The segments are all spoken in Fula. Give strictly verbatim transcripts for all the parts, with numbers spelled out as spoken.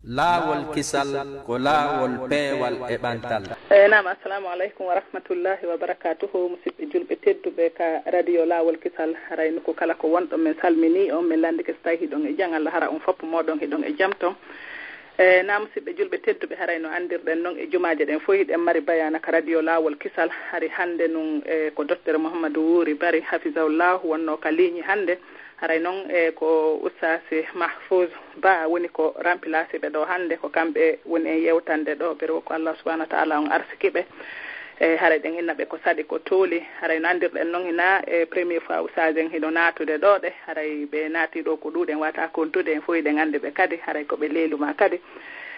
Laawol kisal ko laawol peewal e ɓantal. E naam, assalamu aleykum wa rahmatullahi wa barakatuhu. Musidɓe julɓe tedduɓe ka radio Laawol Kisal, haray nokku kala ko wonɗon, min salminii on, min lanndike so tawi hiɗon e jam, Allah hara on fof mooɗon hiɗon e jam ton. E naam, musidɓe julɓe tedduɓe, haray no anndirɗen non e jumaaje ɗen fof hiɗen mari bayaana ka radio Laawol Kisal. Hari hannde nun e ko docteur Mouhamadou Wuri Bari, hafizahullahu, wonnoo ka liiñi hannde. Haray non e ko Oustaz Mahfouz Ba woni ko remplacé ɓe ɗo hannde, ko kamɓe woni en yewtande ɗo, ɓe ko Allah subhanahu wa ta'ala on arsiki ɓe. E haray ɗen inna ɓe ko saɗi ko tooli, haray no anndirɗen non hina e premier fois Oustaz en hino naatude ɗo ɗe, haray ɓe naati ɗo ko ɗuuɗen wata kontude, en fof hiɗen anndi ɓe kadi, haray ko ɓe leeluma kadi.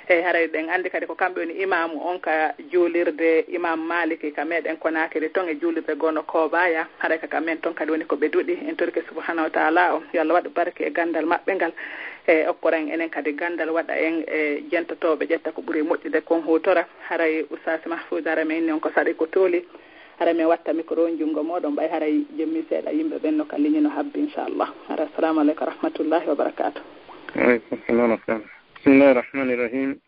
E haray ɗen anndi kadi ko kamɓe woni imaamu on ka juulirde Imam Maliki ka meɗen Konakiri ton e juulirde gono Kobaya. Haray ka, ka men ton kadi woni ko ɓe duɗi. En torike subhanahu wa ta'ala o yo Allah waɗu barke e gandal maɓɓe ngal. E okkoren enen kadi gandal, waɗa en e jentotooɓe ƴetta ko ɓuri moƴƴude kon hutora. Haray Oustaz Mahfouz, haray men inni on ko saɗi ko tooli. Haray men watta micro on junngo mooɗon, ɓay haray jemmi seeɗa yimɓe ɓen no ka ligne no habbi, inchallah. Haray assalamu aleykum wa rahmatullahi wa barakatuh. Wa aleykum salam wa rahmatullah. Bismillahi rahmani rahim.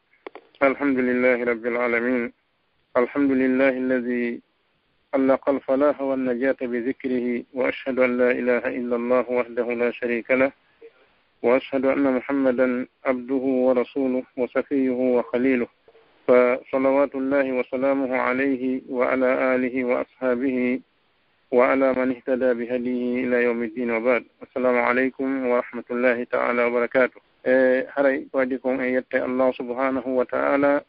Alhamdulillahi rabbil alamin. الحمد لله الذي علق الفلاح والنجاة بذكره، وأشهد أن لا إله إلا الله وحده لا شريك له، وأشهد أن محمدا عبده ورسوله وصفيه وخليله، فصلوات الله وسلامه عليه وعلى آله وأصحابه وعلى من اهتدى بهديه إلى يوم الدين، وبعد. السلام عليكم ورحمة الله تعالى وبركاته. E haray ko waɗi kon e yette Allah subhanahu wa ta'ala,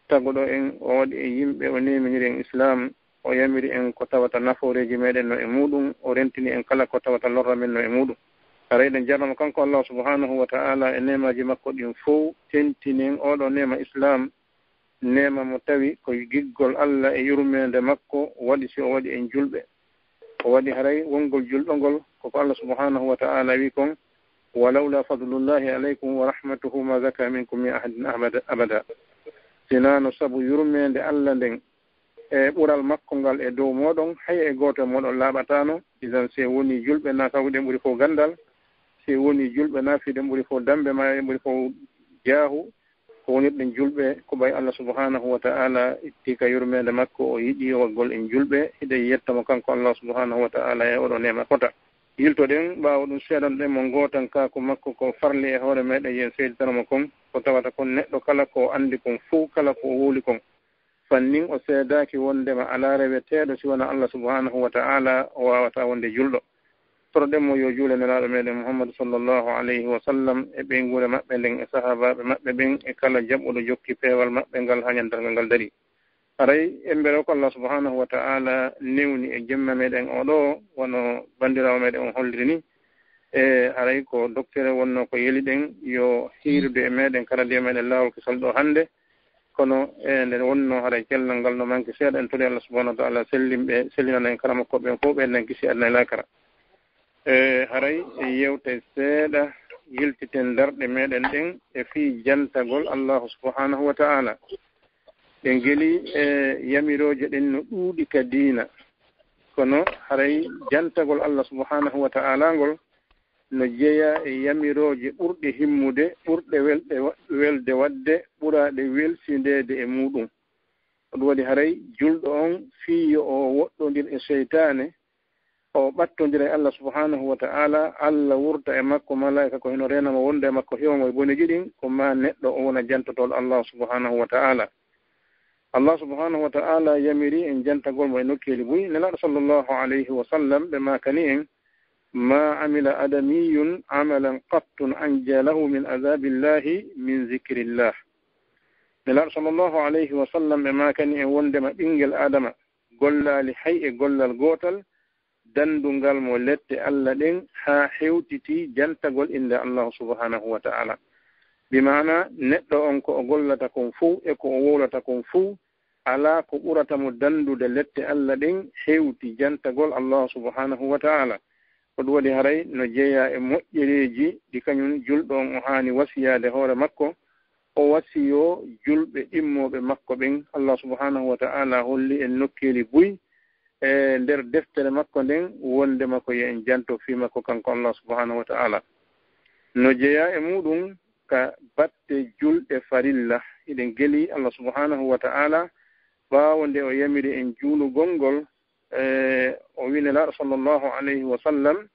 taguɗo en, o waɗi en yimɓe, o neeminiri en Islaam, o yamiri en ko tawata nafooreeji meɗen no e muuɗum, o rentini en kala ko tawata lorra men no e muuɗum. Haray eɗen jarnamo kanko Allah subhanahu wa ta'ala e neemaaji makko ɗin fow, tentinen oɗo neema Islaam, neema mo tawi ko giggol Allah e yurmeende makko waɗi si o waɗi en julɓe. O waɗi haray wongol julɗo ngol, ko ko Allah subhanahu wa ta'ala wi kon, "Wa lawla fadlullahi alaykum wa rahmatuhu ma zaka minkum min ahadin abada, abada." Sinaa no sabu yurmeende Allah nden e ɓural makko ngal e dow mooɗon, hay e gooto e mooɗon laaɓataano. Idan, si en woni julɓe, na kawɗen ɓuri fof gandal, si en woni julɓe, na fiɗen ɓuri fof dambe, ma en ɓuri fof jaahu, ko wonirɗen julɓe, ko ɓay Allah subhanahu wa ta'ala itti ka yurmeende makko, o yiɗi waggol en julɓe, hiɗen yetta mo kanko Allah subhanahu wa ta'ala e oɗo neema fota. Yiltoɗen, ɓaawo ɗum seedanoɗen mo gootankaaku makko ko farli e hoore meɗen, yen seeditano mo kon, ko tawata kon neɗɗo kala ko o andi kon fow, kala ko o wowli kon. Fannin o seedaaki wondema alaa reweteeɗo si wonaa Allah subhanahu wa ta'ala, o waawata wonde julɗo. Toroɗen mo yo juule Nelaaɗo meɗen Muhammadu sallallahu alayhi wa sallam e ɓeynguure maɓɓe nden e sahaabaaɓe maɓɓe ɓen e kala jaɓuɗo jokki peewal maɓɓe ngal haa ñanndargal ngal darii. Haray en mbeloo ko Allah subhanahu wa ta'ala newni e jemma meɗen oo ɗoo, wano banndiraawo meɗen on holliri ni. E haray ko docteur wonnoo ko yeli ɗen yo hiirude e meɗen ka radio meɗen Laawol Kisal ɗoo hannde. Kono e nde wonnoo haray cellal ngal no manki seeɗa, en tori Allah subhanahu wa ta'ala sellinɓe, sellinana en kala makko ɓen fow, ɓen nan kisi aduna e laakara. E haray e yewte seeɗa yiltiten darɗe meɗen ɗen e fii jantagol Allahu subhanahu wa ta'ala. Ɗen geli e yamirooje ɗen no ɗuuɗi ka diina. Kono haray jantagol Allah subhanahu wa ta'ala ngol no jeyaa e yamirooje ɓurɗe himmude, ɓurɗe welɗe wa-, welde waɗde, ɓuraaɗe welsindeede e muuɗum. Ko ɗum waɗi haray julɗo on fii yo o woɗɗondir e seytaane, o ɓattondira e Allah subhanahu wa ta'ala, Allah wurta e makko, malaa'ika ko hino reena mo wonde e makko, hewa mo e boneeji ɗin, ko ma neɗɗo o wona jantotooɗo Allah subhanahu wa ta'ala. Allah subhanahu wa ta'ala yamiri en jantagol mo e nokkeeli buy. Nelaaɗo sallallahu alayhi wa sallam ɓe maakani en, "Ma amila adamiyun amalan qattun anja lahu min azabillahi min zikrillah." Nelaaɗo sallallahu alayhi wa sallam ɓe maakani en wondema ɓinngel Aadama gollaali hay e gollal gootal danndungal mo lette Allah ɗen haa hewtiti jantagol innde Allahu subhanahu wa ta'ala. Bi maana neɗɗo on ko o gollata kon fow e ko o wowlata kon fow, alaa ko ɓurata mo danndude lette Allah ɗen hewti jantagol Allahu subhanahu wa ta'ala. Ko ɗum waɗi haray no jeyaa e moƴƴereeji ɗi kañum julɗo on o haani wasiyaade hoore makko, o wasiyoo julɓe ɗimmooɓe makko ɓen. Allah subhanahu wa ta'ala holli en nokkeeli buy e nder deftere makko nden, wondema ko yo en janto fii makko kanko Allah subhanahu wa ta'ala. No jeyaa e muuɗum ka batte julɗe farilla. Hiɗen geli Allah subhanahu wa ta'ala, ɓaawo nde o yamiri en juulugol ngol, e, o wi Nelaaɗo sallallahu alayhi wa sallam,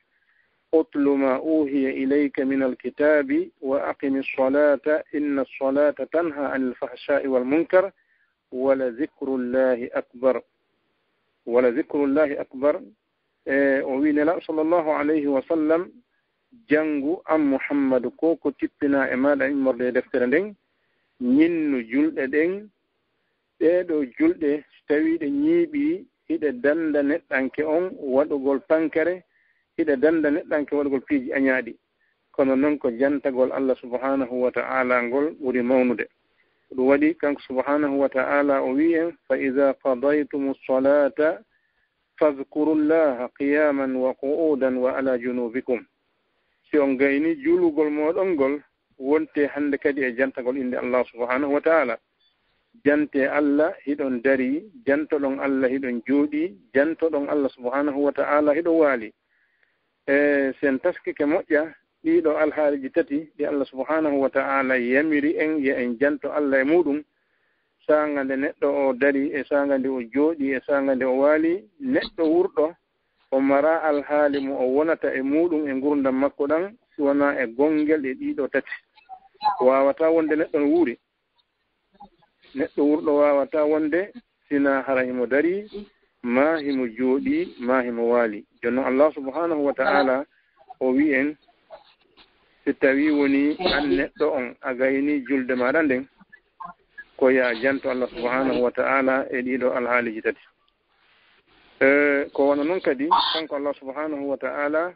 "Utlu ma uhiya ilayka min alkitabi wa aqimi ssalata, inna ssalata tanha anil fahshai wal munkar, wala zikrullahi akbar." Wala zikrullahi akbar. E, o wi Nelaaɗo sallallahu alayhi wa sallam, "Janngu an Muhammadu ko ko tippinaa e maaɗa immorde e deftere nden, ñinnu julɗe ɗen, ɗee ɗoo julɗe, so tawii ɗe ñiiɓii, hiɗe dannda neɗɗanke on waɗugol pankare, hiɗe dannda neɗɗanke waɗugol piiji añaaɗi. Kono non ko jantagol Allah subhanahu wa ta'ala ngol ɓuri mawnude." Ko ɗum waɗi kanko subhanahu wa ta'ala o wi'i en, "Fa iza qadaytumu ssalata fadhkurullaha qiyaman wa qu'udan wa ala junubikum." Si on gayni juulugol mooɗon ngol, wonte hannde kadi e jantagol innde Allah subhanahu wa ta'ala. Jante Allah hiɗon darii, jantoɗon Allah hiɗon jooɗii, jantoɗon Allah subhanahu wa ta'ala hiɗon waalii. E, si en taskike moƴƴa ɗiiɗo alhaaliiji tati ɗi Allah subhanahu wa ta'ala yamiri en, yo en janto Allah e muuɗum, saanga nde neɗɗo o darii, e saanga nde o jooɗii, e saanga nde o waalii, neɗɗo wurɗo o maraa alhaali mo o wonata e muuɗum e ngurndam makko ɗam, si wonaa e gonngel e ɗiiɗo tati. Waawataa wonde neɗɗo no wuuri. Neɗɗo wurɗo waawataa wonde sinaa hara himo darii, maa himo jooɗii, maa himo waalii. Jooni non Allah subhanahu wa ta'ala o wi'i en, si tawii wonii an neɗɗo on a gaynii julde maaɗa nden, ko yo a janto Allah subhanahu wa ta'ala e ɗiiɗoo alhaaliiji tati. E, ko wano non kadi, kanko Allah subhanahu wa ta'ala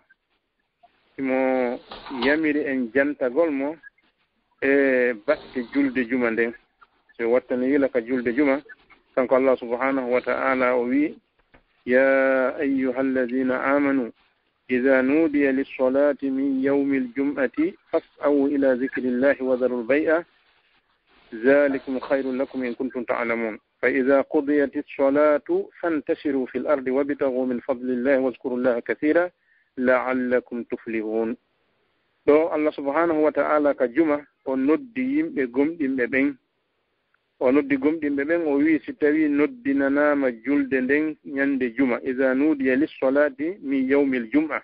himo yamiri en jantagol mo e batte julde juma nden. Si wattani yila ka julde juma, kanko Allah subhanahu wa ta'ala o wi'i, "Ya ayyuhalladhina amanu, idha nudiya lis-salati min yawmil jum'ati fas'aw ila dhikrillahi wa dharul bay'a, dhalikum khayrun lakum in kuntum ta'lamun. Fa idha qudiyatis salatu fantashiru fil ardi wabtaghu min fadlillahi wadhkurullaha kathira la'allakum tuflihun." Ɗo Allah subhanahu wa ta'ala ka juma o noddi yimɓe gomɗinɓe ɓen. O noddi gomɗinɓe ɓen, o wi'i, si tawii noddinanaama julde nden ñande juma, "Iza nudiya lis-salati min yawmil jum'a."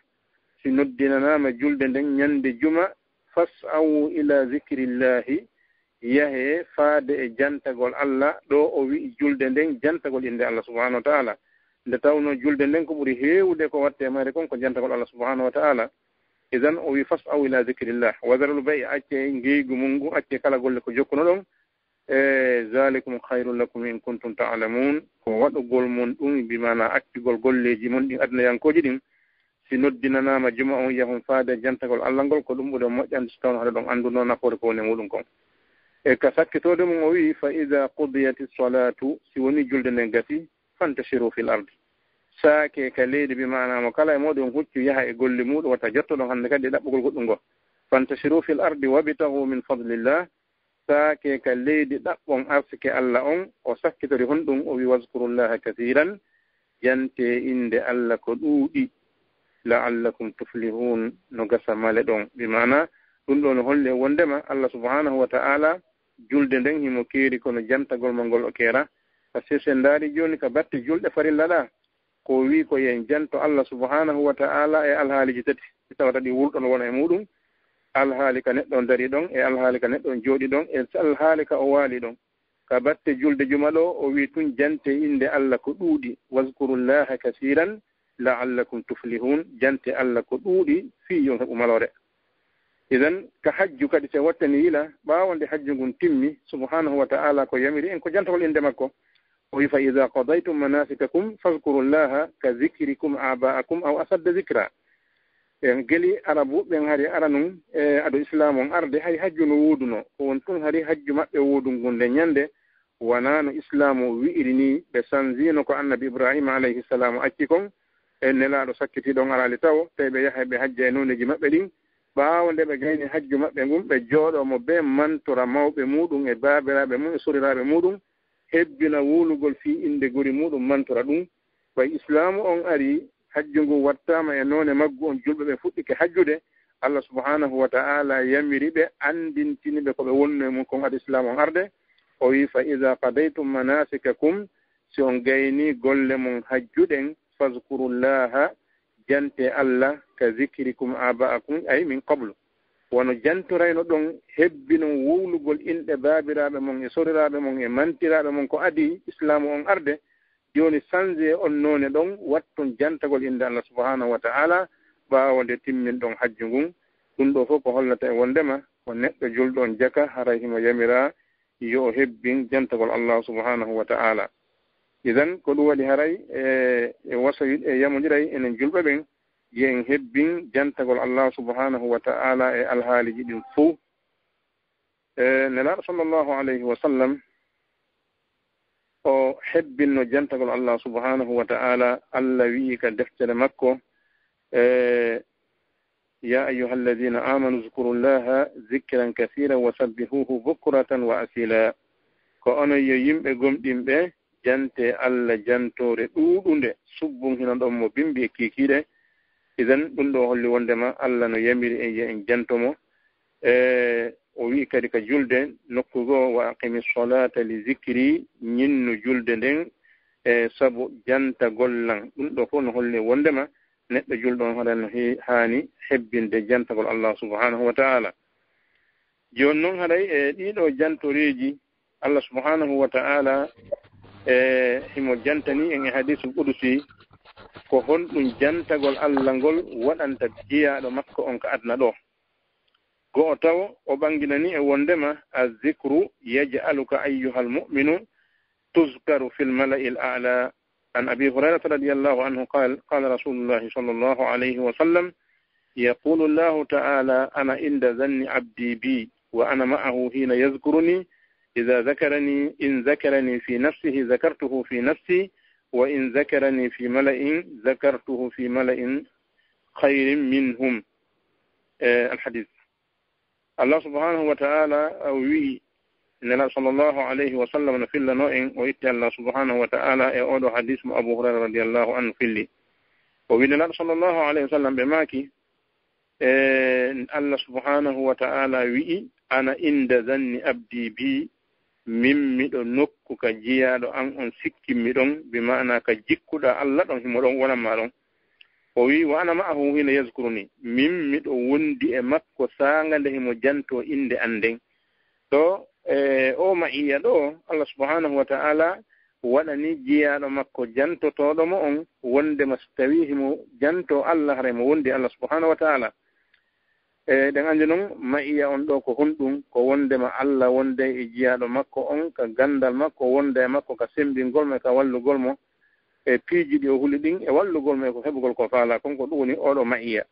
Si noddinanaama julde nden ñande juma, "Fas'aw ila zikrillahi." Yahee faade e jantagol Allah, ɗo o wi'i julde nden jantagol innde Allah subhanahu wa ta'ala. Nde tawnoo julde nden ko ɓuri heewude ko watte e mayre kon ko jantagol Allah subhanahu wa ta'ala. Idan o wi'i, "Fas'aw ila zikrillah, wa dharul bay'a." Accee ngeygu mon ngun, accee kala golle ko jokkunoɗon. E, "Zalikum khayrun lakum in kuntum ta'lamun." Ko waɗugol mon ɗum, bi maana accugol golleeji mon ɗin adnayankooji ɗin, si noddinanaama juma on yahon faade jantagol Allah ngol, ko ɗum ɓuri on moƴƴande, si tawno haɗa ɗon annduno nafoore ko woni e muɗum kon. E ka sakkitoode mum o wi'i, "Fa iza qudiyatis salatu," si woni julde nden gasi, "fantashiru fil ardi." Saakee ka leydi, bi maana mo kala e mooɗon huccu yaha e golle muɗum, wata jottoɗon hannde kadi e ɗaɓɓugol goɗɗum ngo. "Fantashiru fil ardi wabtaghu min fadlillah." Saakee ka leydi ɗaɓɓon arsike Allah on, o sakkitori honɗum, o wi'i, "Wazkurullaha kasiran," jantee innde Allah ko ɗuuɗi, "la'allakum tuflihun," no gasa maleɗon. Bi maana, ɗum ɗo no holli en wondema Allah subhanahu wa ta'ala, julde nden himo keeri kono jantagol mo ngol o keera. Par ce que si en ndaari jooni ka batte julɗe farilla ɗa, ko o wi'i ko yo en janto Allah subhanahu wa ta'ala e alhaaliiji tati, si tawata ɗi wurɗo no wona e muɗum, alhaali ka neɗɗo on darii ɗon, e alhaali ka neɗɗo on jooɗii ɗon, e alhaali ka o waalii ɗon. Ka batte julde juma ɗo, o wi'i tun jantee innde Allah ko ɗuuɗi, "Wazkurullaha kasiran la'allakum tuflihun," jantee Allah ko ɗuuɗi fii yo on heɓu maloore. Idan, ka hajju kadi, si en wattani yila, ɓaawo nde hajju ngun timmi, subhanahu wa ta'ala ko yamiri en ko jantagol innde makko. O wi'i, "Fa iza qadaytum manasikakum fazkurullaha ka zikrikum aba'akum aw ashadda zikra." En geli Arabuɓe ɓen hari aranun, e ado Islaamu on arde, hay hajju no wooduno. Ko won tun hari hajju maɓɓe woodungu nde ñande, wanaa no Islaamu wi'iri ni, ɓe sanziino ko Annabi Ibraahiima alayhi salaamu acci kon, e Nelaaɗo sakkiti ɗon araali tawo, tawi ɓe yahay ɓe hajja e nooneeji maɓɓe ɗin. Ɓaawo nde ɓe gayni hajju maɓɓe ngun, ɓe jooɗoo mo bee mantora mawɓe muuɗum e baabiraaɓe mum e soriraaɓe muuɗum, hebbina wowlugol fii innde gori muuɗum mantora ɗum. Ɓay Islaamu on arii, hajju ngun wattaama e noone maggu on, julɓe ɓen fuɗɗike hajjude, Allah subhanahu wa ta'ala yamiri ɓe, anndintini ɓe ko ɓe wonno e mum kon, adi Islam on arde. O wi, "Fa iza qadaytum manasikakum," si on gayni golle mon hajju ɗen, "fazkurullaha," jante Allah, "ka zikrikum aba'akum," ay min qablu. Wano jantorayno ɗon, hebbinon wowlugol inɗe baabiraaɓe mon e soriraaɓe mon e mantiraaɓe mon ko adi Islaamu on arde. Jooni sanjee on noone ɗon, watton jantagol innde Allah subhanahu wa ta'ala ɓaawo nde timmin ɗon hajju ngun. Ɗum ɗo fof ko hollata e wondema ko neɗɗo julɗo on jaka, haray himo yamira yo o hebbin jantagol Allah subhanahu wa ta'ala. Idan, ko ɗum waɗi haray e, e wasoyi-, e yamondiray enen julɓe ɓen, yo en hebbin jantagol Allah subhanahu wa ta'ala e alhaaliji ɗin fof. E, Nelaaɗo sallallahu alayhi wa sallam, o hebbinno jantagol Allah subhanahu wa ta'ala. Allah wi'i ka deftere makko, e, "Ya ayyuhalladhina amanu zkurullaha zikran kathiran wa sabbihuhu bukratan wa asila." Ko onon yo yimɓe gomɗinɓe, jante Allah jantoore ɗuuɗunde, subbun hino ɗon mo bimbi e kiikiiɗe. Idan, ɗum ɗo holli wondema Allah no yamiri en yo en janto mo. E, o wi'i kadi ka julde nokku goo, "Wa aqimi salata li zikri," ñinnu julde nden, e, sabu jantagol lan. Ɗum ɗo fof no holli wondema neɗɗo julɗo on haray no he-, haani hebbinde jantagol Allah subhanahu wa ta'ala. Jooni non haray e ɗiɗo jantoreeji, Allah subhanahu wa ta'ala, e, himo jantani en e hadiisul qudusi, ko honɗum jantagol Allah ngol waɗanta jiyaaɗo makko on ka aduna ɗo. Go'o taw o ɓanginani e wondema, "Azzikru yaj'aluka ayyuhal mu'minu tuzkaru fil mala'il a'la." عن أبي هريرة رضي الله عنه قال: قال رسول الله صلى الله عليه وسلم: يقول الله تعالى: أنا عند ظن عبدي بي، وأنا معه حين يذكرني، إذا ذكرني، إن ذكرني في نفسه ذكرته في نفسي، وإن ذكرني في ملأ ذكرته في ملأ خير منهم. Eh, alhadis. Allah subhanahu wa ta'ala, uh, wi'i, Nelaaɗo sallallahu alayhi wa sallam no fillano en, o itti Allah subhanahu wa ta'ala e oɗo hadis mo Abu Hurayra radiyallahu anhu filli. O wi'i Nelaaɗo sallallahu alayhi wa sallam ɓe maaki, e, Allah subhanahu wa ta'ala wi'i, "Ana inda zanni abdi bi," min miɗo nokku ka jiyaaɗo an on sikkinmi ɗon, bi ma'ana ka jikkuɗaa Allah ɗon, himo ɗon wonan ma ɗon. O wi'i, "Wa ana ma'ahu hina yazkuruni," min miɗo wondi e makko saanga nde himo janto innde an nden. Ɗo, e, o ma'iya ɗo, Allah subhanahu wa ta'ala waɗani jiyaaɗo makko jantotooɗo mo on, wondema so tawii himo janto Allah, haray mo wondi Allah subhanahu wa ta'ala. E, ɗen anndi non, ma'iya on ɗo ko honɗum? Ko wondema Allah wonday e jiyaaɗo makko on ka ganndal makko, wonda e makko ka semmbingol mo e ka wallugol mo e piiji ɗi o huli ɗin, e wallugol mo e ko heɓugol ko faalaa kon, ko ɗum woni oɗo ma'iya.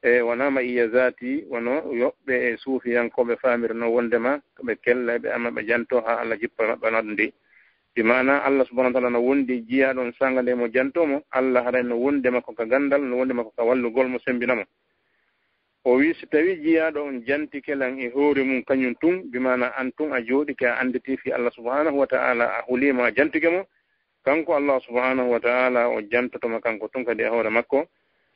E, wonaa ma'iya zaati, wano yoɓɓe e suufiyankooɓe faamirnoo wondema ko ɓe kella, ɓe ama, ɓe janto haa Allah jippa e maɓɓe, wonaa ɗum de. Bi maana Allah subhanahu wa ta'ala no wondi jiyaaɗo on saanga nde mo janto mo, Allah haray no wondi e makko ka ganndal, no wondi e makko ka wallugol mo, semmbina mo. O wi'i, si tawii jiyaaɗo on jantike lan e hoore mum kañum tun, bi maana an tun a jooɗike a annditii fii Allah subhanahu wa ta'ala, a huliima a jantike mo, kanko Allah subhanahu wa ta'ala o jantoto ma kanko tun kadi e hoore makko.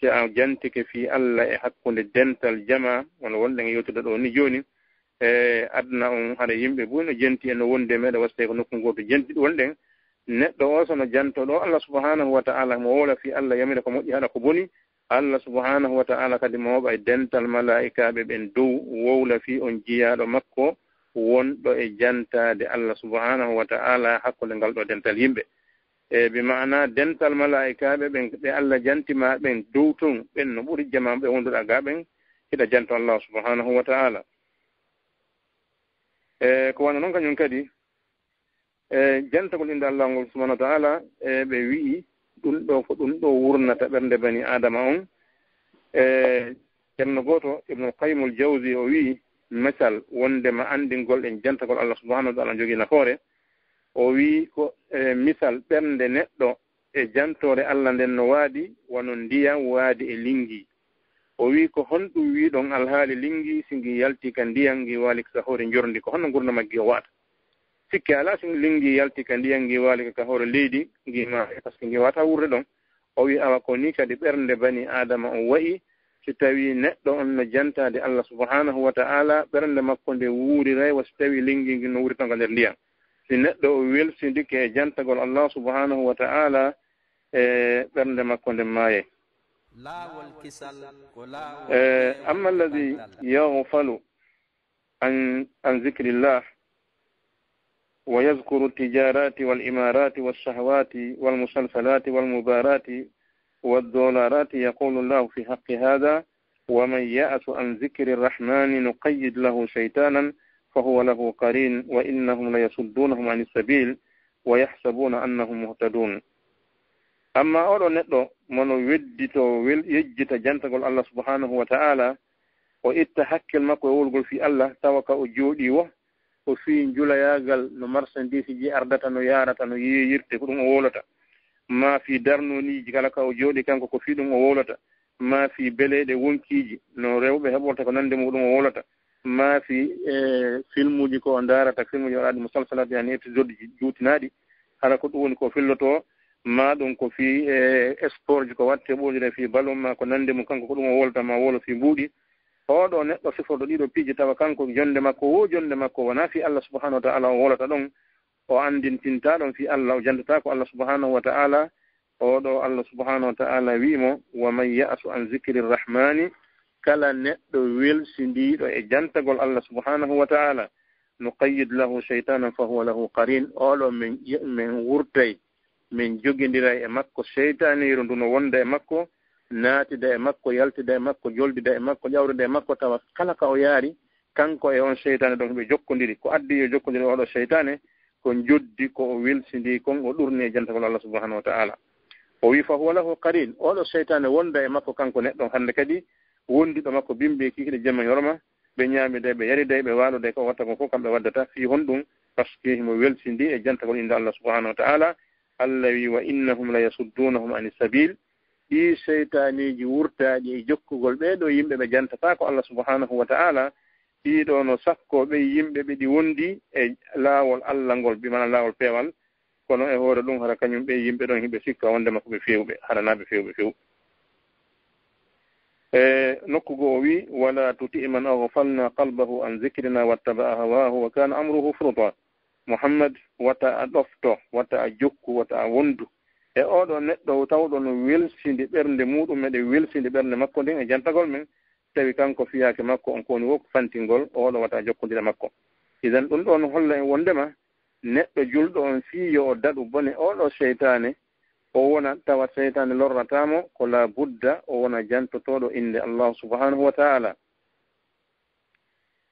Si a jantike fii Allah e hakkunde dental jamaa, wano wonɗen e yewtude ɗo ni jooni, e aduna on, hara yimɓe buy no jenti e no wondi e meɗen, wasi tawi ko nokku gooto jenti wonɗen. Neɗɗo o so no janto ɗo Allah subhanahu wa ta'ala, mo wowla fii Allah, yamira ko moƴƴi, haɗa ko boni, Allah subhanahu wa ta'ala kadi mo waɓa e dental malaa'ikaaɓe ɓen dow, wowla fii on jiyaaɗo makko wonɗo e jantaade Allah subhanahu wa ta'ala hakkunde ngal ɗo dental yimɓe. E bi maana dental malaa'ikaaɓe ɓen ɓe Allah janti ma ɓen dow tun, ɓen no ɓuri jamaa ɓe wonduɗa ga ɓen, hiɗa janto Allah subhanahu wa ta'ala. E ko wano non kañum kadi, e, jantagol innde Allah ngol subhanahu wa ta'ala, e, ɓe wi'i, ɗum ɗo ko ɗum ɗo wurnata ɓernde bani Aadama on. E, Ceerno gooto, Ibnul Qayyimul Jawzi, o wi'i, misal wondema anndingol en jantagol Allah subhanahu wa ta'ala jogii nafoore. O wi'i ko, e, misal ɓernde neɗɗo e jantoore Allah nden no waadi wano ndiyan waadi e lingi. O wi'i, ko honɗum wi'uɗon alhaali lingi, si ngi yalti ka ndiyan, ngi waali ka hoore njorndi, ko honno ngurndan maggi o wa'ata? Sikke alaa, si lingi yalti ka ndiyan, ngi waali ka hoore leydi, ngi maaya, par ce que ngi waawataa wuurde ɗon. O wi'i, awa ko nii kadi ɓernde bani Aadama on wa'i, Si tawii neɗɗo on no jantaade Allah subhanahu wa ta'ala, ɓernde makko nde wuuriray wa si tawii lenngii ngin no wuurita nga nder ndiyam. Si neɗɗo o welsindike e jantagol Allah subhanahu wa ta'ala, e ɓernde makko nden maayay. Laawol kisal ko laawol Eh, peewal amma alladhi yaghfalu an, an zikrillah, ويذكر التجارات والإمارات والشهوات والمسلسلات والمبارات والدولارات، يقول الله في حق هذا: ومن يعش عن ذكر الرحمن نقيض له شيطانا فهو له قرين وإنهم ليصدونهم عن السبيل ويحسبون أنهم مهتدون. Amma oɗo neɗɗo mo no weddito wel-, yejjita jantagol Allah subhanahu wa ta'ala, o itta hakkel makko e wowlugol fii Allah, tawa ka o jooɗii wo, ko fii njulayaagal no marsandiisiji ardata, no yaarata, no yeeyirte, ko ɗum o wowlata. Maa fii darnoniiji kala ka o jooɗii kanko, ko fii ɗum o wowlata. Maa fii beleeɗe wonkiiji, no rewɓe heɓorta ko nande mum, ko ɗum o wowlata. Maa fii, e, filmuuji ko o ndaarata, filmuuji waɗaaɗi musalsalaat, yani episode ji juutinaaɗi, hara ko ɗum woni ko o fillotoo. Maa ɗum ko fii, e, sport ji ko waɗtee ɓoyre fii balon maa ko nande mum, kanko ko ɗum o wowlata, maa wowla fii mbuuɗi. Oɗo neɗɗo siforɗo ɗiɗo piiji, tawa kanko jonnde makko wo, jonnde makko wonaa fii Allah subhanahu wa ta'ala o wowlata ɗon, o anndintintaa ɗon fii Allah, o jantataako Allah subhanahu wa ta'ala. Oɗo Allah subhanahu wa ta'ala wi'i mo: "Wa man ya'shu an zikri rahmani," kala neɗɗo welsindiiɗo e jantagol Allah subhanahu wa ta'ala, "nuqayyid lahu shaytanan fa huwa lahu qarin," oɗo men, men wurtay, men jogindiray e makko, seytaaniiru ndu no wonda e makko, naatida e makko, yaltida e makko, joldida e makko, ƴawrida e makko, tawa kala ka o yaari, kanko e on seytaane ɗon ɓe jokkondiri. Ko addi yo jokkondiri oɗo seytaane, ko njoddi ko o welsindii kon, o ɗurni e jantagol Allah subhanahu wa ta'ala. O wi'i: "Fa huwa lahu qarin," oɗo seytaane wonda e makko kanko neɗɗo, hannde kadi wondiɗo makko bimbi e kiikiɗe jemma e horma, ɓe ñaamiday, ɓe yariday, ɓe waaloday, ko watta kon fof kamɓe waddata. Fii honɗum? Parce que himo welsindii e jantagol innde Allah subhanahu wa ta'ala. Allah wi'i: "Wa innahum la yasuddunahum anis sabil." Ɗii seytaaniiji wurtaaɗi e jokkugol ɓee ɗoo yimɓe ɓe jantataako Allah subhanahu wa ta'ala, ɗii ɗoo no sakkoo ɓe yimɓe ɓe ɗi wondi e laawol Allah ngol, bi maana laawol peewal, kono e hoore ɗum hara kañum ɓe yimɓe ɗon hiɓe sikka wondema ko ɓe feewɓe, hara naa ɓe feewɓe few. E nokku goo o wi'i: "Wala tuti' man aghfalna qalbahu an zikrina wattaba'a hawahu wa kana amruhu furuta." Muhammad, wata a ɗofto, wata a jokku, wata a wondu e oɗo neɗɗo tawɗo no welsindi ɓernde muuɗum, meɗen welsindi ɓernde makko nden e jantagol men, tawi kanko fiyaake makko on ko woni wo ko fantingol, oɗo wata a jokkondira makko. Idan ɗum ɗo no holla en wondema neɗɗo julɗo on fii yo o daɗu bone oɗo seytaane, o wona tawa seytaane lorrataa mo, ko laa budda o wona jantotooɗo innde Allahu subhanahu wa ta'ala.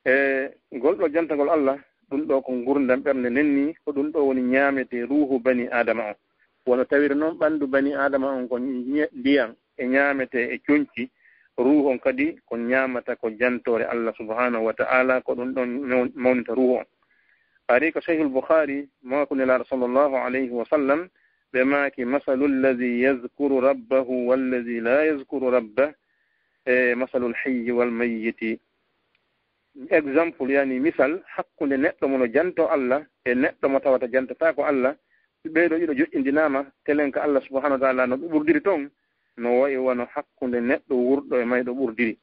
E ngol ɗo jantagol Allah, ɗum ɗo ko ngurndan ɓernde nenni, ko ɗum ɗo woni ñaametee ruuhu bani Aadama on. Wano tawiri noon ɓanndu bani Aadama on ko ñe-, ndiyan e ñaametee e conci, ruuhu on kadi ko ñaamata ko jantoore Allah subhanahu wa ta'ala, ko ɗum ɗon mawn-, mawnita ruuhu on. Ari ko Sahihul Bukhari, maako Nelaaɗo sallallahu alayhi wa sallam, ɓe maaki: "Masalu alladhi yazkuru rabbahu walladhi la yazkuru rabbah, e masalul hayyi wal mayyiti." Exemple, yani misal, hakkunde neɗɗo mo no janto Allah e neɗɗo mo tawata jantataako Allah, si ɓee ɗoo ɗiɗo joƴƴindinaama, telen ka Allah subhanahu wa ta'ala no ɓe ɓurdiri ton, no wayi wano hakkunde neɗɗo wurɗo e mayɗo ɓurdiri.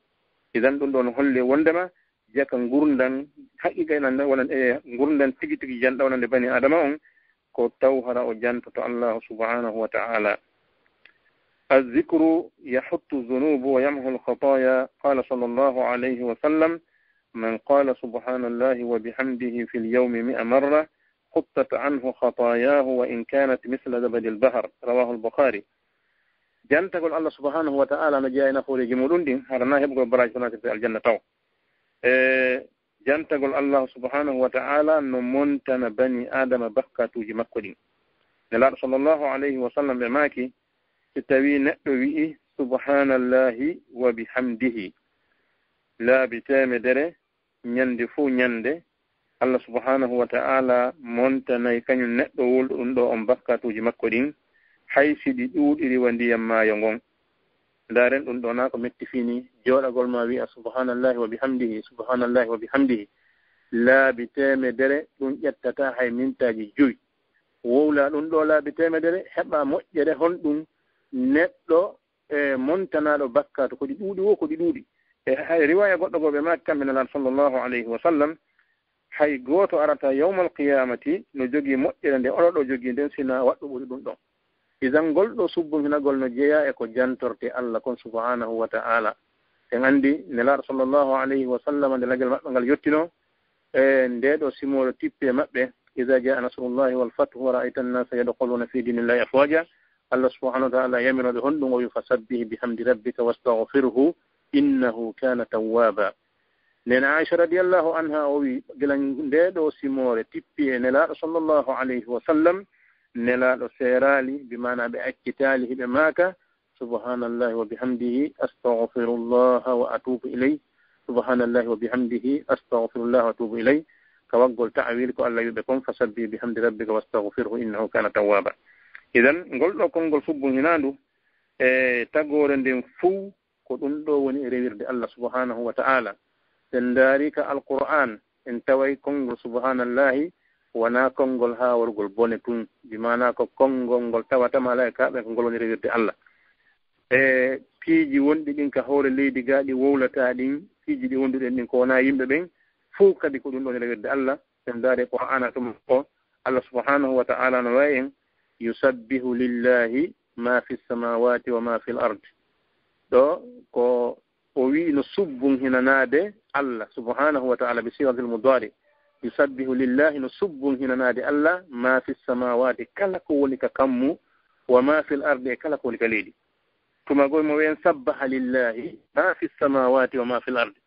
Idan ɗum ɗoo no holli wondema jaka ngurndan haqiqa wonande, e ngurndan tigi tigi janɗo wonande bani Aadama on, ko taw hara o jantoto Allah subhanahu wa ta'ala. الذكر يحط الذنوب ويمحو الخطايا. قال صلى الله عليه وسلم: "من قال سبحان الله وبحمده في اليوم مئة مرة حطت عنه خطاياه وإن كانت مثل زبد البحر." رواه البخاري. Jantagol Allah subhanahu wa ta'ala no jeyaa e nafooreeji muɗum ɗin, hara na heɓugol baraaji ko natirta aljanna taw. E jantagol Allah subhanahu wa ta'ala no montana bani Aadama bakkatuuji makko ɗin. Nelaaɗo sallallahu alayhi wa sallam ɓe maaki, si tawii neɗɗo wi'i: "Subhanallahi wa bihamdihi," laabi teemedere, ñande fow ñande, Allah subhanahu wa ta'ala montanay kañum neɗɗo wowluɗo ɗum ɗo on bakkatuuji makko ɗin, hay si ɗi ɗuuɗiri wa ndiyam maayo ngon. Ndaaren ɗum ɗo naa ko metti fini, jooɗagol ma wi'a: "Subhanallahi wa bihamdihi, subhanallahi wa bihamdihi." Laabi teemedere, ɗum ƴettata hay mintaaji jowi. Wowla ɗum ɗo laabi teemedere, heɓa moƴƴere honɗum neɗɗo e montanaaɗo bakkaatu, ko ɗi ɗuuɗi wo, ko ɗi ɗuuɗi. E hay riwaaya goɗɗo goo ɓe maaki kamɓe Nelaaɗo sallallahu alayhi wa sallam, hay gooto arata yawmal qiyaamati no jogii moƴƴere nde oɗo ɗo jogii nden, sina waɗɗo ɓuri ɗum ɗon. Idan ngol ɗo subbunhinagol no jeyaa e ko jantorte Allah kon subhanahu wa ta'ala. En anndi Nelaaɗo sallallahu alayhi wa sallam nde lagel maɓɓe ngal yottinoo, e ndee ɗo simoore tippi e maɓɓe, "Iza jaa nasrullahi wal fathu wa ra'ayta an-nasa yadkhuluna fi dinillahi afwaja." Allah subhanahu wa ta'ala yamiro ɓe honɗum? O wi, "Fasabbih bihamdi rabbika wastaghfirhu innahu kana tawwaba." Nena Aisha radiyallahu anha o wi, gila ndee ɗo simoore tippi e Nelaaɗo sallallahu alayhi wa sallam, Nelaaɗo seeraali, bi maana ɓe accitaali hiɓe maaka, "Subhanallahi wa bihamdihi, astaghfirullaha wa atubu ilayh. Subhanallahi wa bihamdihi, astaghfirullaha wa atubu ilayh." Ka waggol ta'wil ko Allah wiɓe kon, "Fasabbih bihamdi rabbika wastaghfirhu innahu kana tawwaba." Idan, ngol ɗo konngol subbunhinaandu e tagoore nden fuu, ko ɗum ɗo woni e rewirde Allah subhanahu wa ta'ala. Sen ndaari ka Alqur'an, en taway konngol subhanallahi wonaa konngol haa wargol bone tun, bi maana ko konngol ngol tawata malaa'ikaaɓe ko ngol woni rewirde Allah. E piiji wonɗi ɗin ka hoore leydi gaa ɗi wowlataa ɗin, piiji ɗi wonduɗen ɗin ko wonaa yimɓe ɓen, fow kadi ko ɗum ɗon rewirde Allah. En ndaari Qur'aana tuma ko Allah subhanahu wa ta'ala no wa'i en, "Yusabbihu lillahi ma fi samawati wa ma fil ard." Ɗo ko o wi'i no subbunhinanaade Allah subhanahu wa ta'ala bi sigatil mudari. "Yusabbihu lillahi", no subbunhinanaade Allah, "ma fi samawati", kala ko woni ka kammu, "wa ma fil ardi", e kala ko woni ka leydi. Tuma goo mo wi'en, "Sabbaha lillahi ma fi samawati wa ma fil ardi."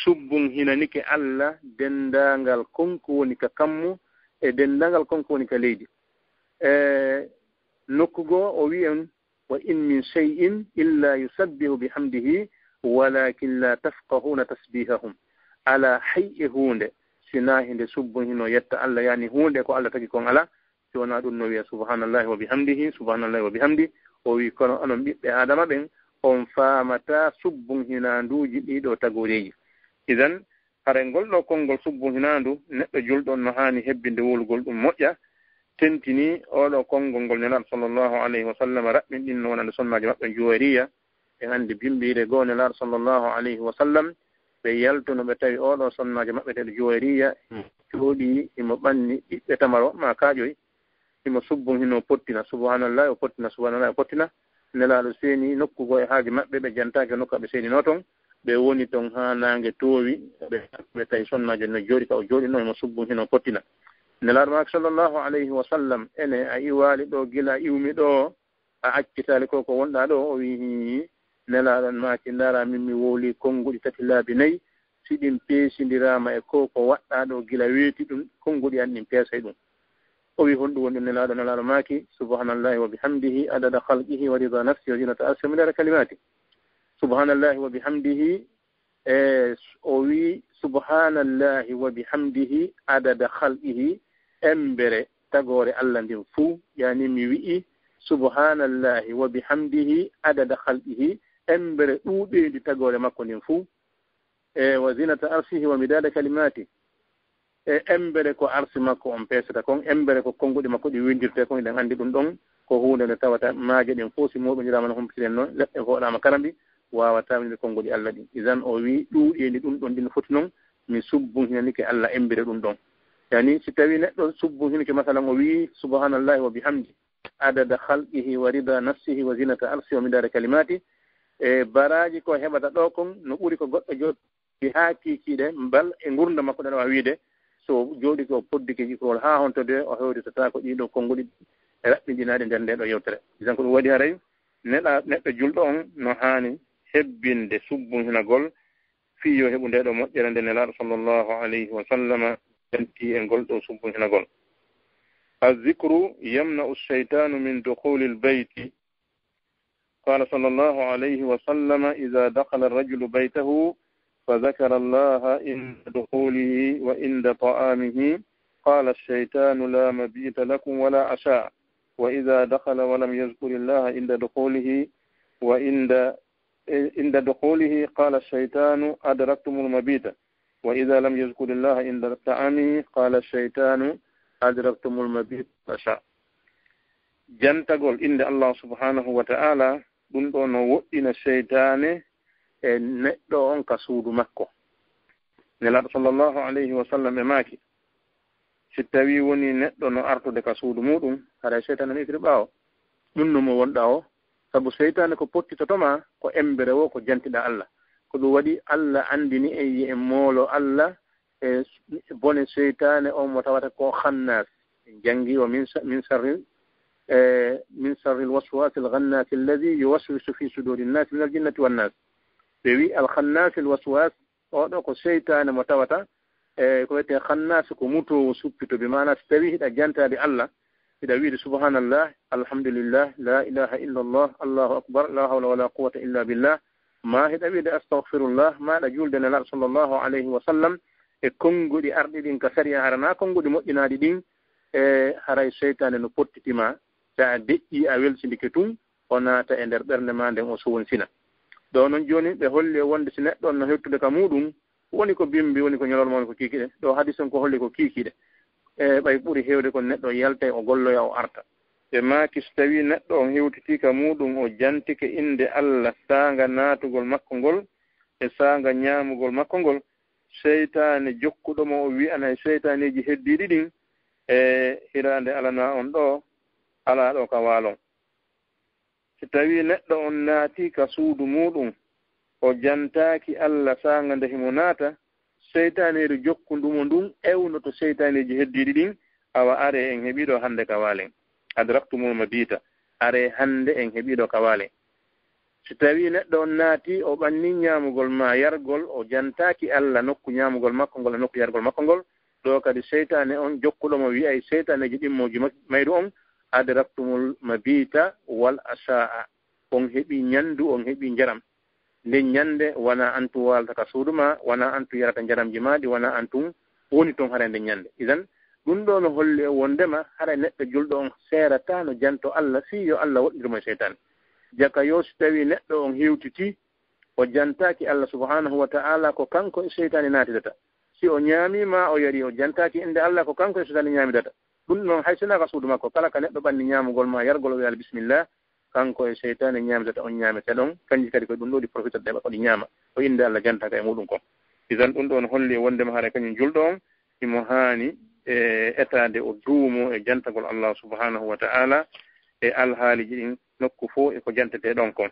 Subbunhinanike Allah denndaangal kon ko woni ka kammu e denndaangal kon ko woni ka leydi. E nokku goo o wi'en, "Wa in min shay'in illa yusabbihu bihamdihi walakin la tafqahuna tasbihahum." Alaa hay e huunde, sinaa hinde subbunhinoo yetta Allah, yaani huunde ko Allah tagi kon alaa, si wonaa ɗum no wi'a, "Subhanallahi wa bihamdihi, subhanallahi wa bihamdi." O wi'i, "Kono onon ɓiɓɓe Aadama ɓen, on faamataa subbunhinaanduuji ɗii ɗoo tagooreeji." Idan, haray ngol ɗoo konngol subbunhinaandu, neɗɗo julɗo on no haani hebbinde wowlugol ɗum moƴƴa, tentini oo ɗoo konngol ngol Nelaaɗo sallallahu alayhi wa sallam raɓɓinɗinno wonande sonnaajo maɓɓe Juwayriya. En anndi bimbiire goo Nelaaɗo sallallahu alayhi wa sallam, ɓe yaltuno ɓe tawi oo ɗoo sonnaajo maɓɓeteeɗo Juwayriya jooɗii, himo ɓanni ɓiɓɓe tamaro maa kaaƴoy, himo subbunhinoo pottina, "Subhanallahi", o pottina, "Subhanallahi", o pottina. Nelaaɗo seeni nokku goo e haaju maɓɓe, ɓe jantaaki nokku ɓe seeninoo ton. Ɓe woni ton haa naange toowi, ɓe, ɓe tawi sonnaajo no jooɗi ka o jooɗinoo, himo subbunhinoo pottina. Nelaaɗo maaki sallallahu alayhi wa sallam, "Ene a iwaali ɗoo gila iwmi ɗoo, a accitaali ko ko wonɗaa ɗoo?" O wi'i, "Hii." Nelaaɗo maaki, "Ndaara min mi wowlii konnguɗi tati laabi nayi, si ɗin peesindiraama e ko ko waɗɗaa ɗoo gila weeti ɗum, konnguɗi an ɗin peesay ɗum." O wi'i, "Honɗum woni ɗum Nelaaɗo?" Nelaaɗo maaki, "Subhanallahi wa bihamdihi, adada khalqihi wa rida nafsihi wa zinata arshi wa midada kalimati." Subhanallahi wa bihamdihi, e o wi'i, "Subhanallahi wa bihamdihi, adada khalqihi", embere tagoore Allah ndin fuu, yaani mi wi'i, "Subhanallahi wa bihamdihi, adada khalqihi", embere ɗuuɗeendi tagoore makko ndin fuu, e "wa zinata arshihi wa midada kalimati", e embere ko arsi makko on peesata kon, embere ko konnguɗi makko ɗi windirte kon, eɗen anndi ɗum ɗon ko huunde nde tawata maaje ɗen fof si mooɓindiraama no humpitiren noon, leɗɗe fooɗaama karambi, waawataa windude konnguɗi Allah ɗin. Idan o wi'i ɗuuɗeendi ɗum ɗon ɗin foti noon, mi subbunhinanike Allah embere ɗum ɗon. Yani si tawii neɗɗo subbunhinike, masalan o wi'i, "Subhanallahi wa bihamdi, adada khalqihi wa rida nafsihi wa zinata arshi wa midada kalimati", e baraaji ko heɓata ɗo kon no ɓuri ko goɗɗo jooɗi haa kiikiiɗe mbal e ngurnda makko ɗen, o wiide so jooɗike o poddike jikrol haa honto de o hewtitataako ɗii ɗoo konnguɗi raɓɓinɗinaaɗi nder ndee ɗoo yewtere. Idan ko ɗum waɗi haray neɗa-, neɗɗo julɗo on no haani hebbinde subbunhinagol fii yo heɓu ndee ɗoo moƴƴere nde Nelaaɗo sallallahu alayhi wa sallama janti e ngol ɗoo subbunhinagol. الذكر يمنع الشيطان من دخول البيت. قال صلى الله عليه وسلم: إذا دخل الرجل بيته فذكر الله عند دخوله وعند طعامه، قال الشيطان: لا مبيت لكم ولا عشاء. وإذا دخل ولم يذكر الله عند دخوله وعند، عند دخوله، قال الشيطان: أدركتم المبيت. وإذا لم يذكر الله عند طعامه، قال الشيطان: أدركتم المبيت والعشاء. Jantagol innde Allah subhanahu wa ta'ala ɗum ɗo no woɗɗina seytaane e neɗɗo on ka suudu makko. Nelaaɗo sallallahu alayhi wa sallam ɓe maaki, si tawii wonii neɗɗo no artude ka suudu muuɗum, haray seytaane no itiri ɓaawo. Ɗum no mo wonɗaa o, sabu seytaane ko pottitoto ma ko embere woo ko jantiɗaa Alla. Ko ɗum waɗi Alla anndini en yo en moolo Alla e bone seytaane on mo tawata ko khannas. En janngi o min sa-, min sarri, e, min sarril waswasil khannasi alladhi yuwaswisu fi sudurin nasi minal jinnati wan nas. Ɓe wi al khannasil waswas, oo ɗoo ko seytaane mo tawata, e, ko wiyetee khannas ko mutoowo suppito, bi maana si tawii hiɗa jantaade Alla, hiɗa wiide subhanallah, alhamdulillah, la ilaha illallah, allahu akbar, la hawla wala quwwata illa billah, ma hiɗa wiide astaghfirullah, ma hiɗa juulde Nelaaɗo sallallahu alayhi wa sallam e konnguɗi arɗi ɗin ka sariya, hara naa konnguɗi moƴƴinaaɗi ɗin, e haray seytaane no pottiti ma, si a deƴƴii a welsindike tun, o naata e nder ɓernde maa nden, o sowonsina. Ɗoo non jooni ɓe holli e wonde si neɗɗo on no hewtude ka muuɗum, woni ko bimbi, woni ko ñolorma, woni ko kiikiiɗe. Ɗoo hadis on ko holli ko kiikiiɗe. E ɓay ɓuri heewde kon neɗɗo yaltay, o golloya, o arta. Ɓe maaki, si tawii neɗɗo on hewtitii ka muuɗum, o jantike innde Alla saanga naatugol makko ngol e saanga ñaamugol makko ngol, seytaane jokkuɗo mo o wi'anay seytaaneeji heddiiɗi ɗin, e hiraande alanaa on ɗoo, alaa ɗoo ka waalon. Si tawii neɗɗo on naatii ka suudu muuɗum, o jantaaki Alla saanga nde himo naata, seytaaneeru jokkundu mo ndun ewnoto seytaaneeji heddiiɗi ɗin, awa aree en heɓii ɗoo hannde ka waalen. Adraktumul mabiita, aree hannde en heɓii ɗoo ka waalen. Si tawii neɗɗo on naatii, o ɓannii ñaamugol maa yargol, o jantaaki Alla nokku ñaamugol makko ngol e nokku yargol makko ngol, ɗoo kadi seytaane on jokkuɗo mo wi'ay seytaaneeji ɗimmooji ma-, mayru on, adraktumul mabiita wal asaa'a. On heɓii ñandu, on heɓii njaram. Nden ñande wanaa an tun waalata ka suudu maa, wanaa an tun yarata njaramji maa ɗi, wanaa an tun woni ton haray nden ñande. Idan, ɗum ɗoo no holli e wondema haray neɗɗo julɗo on seerataa no janto Alla fii yo Alla woɗɗindir mo e seytaane. Jaka yoo si tawii neɗɗo on hewtitii, o jantaaki Alla subhaanahu wa ta'aala, ko kanko e seytaane naatidata. Si o ñaamii maa o yarii, o jantaaki innde Alla, ko kanko e seytaane ñaamidata. Ɗum noon, hay sinaa ka suudu makko, kala ka neɗɗo ɓanni ñaamugol maa yargol, o wi'aali bismillah, kanko e seytaane ñaamidata on ñaamete ɗon, kanji kadi ko ɗum ɗoo ɗi profitata ɗe ko ɗi ñaama, ko innde Alla jantaka e muuɗum kon. Idan ɗum ɗoo no holli e wondema haray kañum julɗo on, himo haani e etaade o duumo e jantagol Alla subhaanahu wa ta'aala e alhaaliiji ɗin nokku fof e ko jantetee ɗon kon.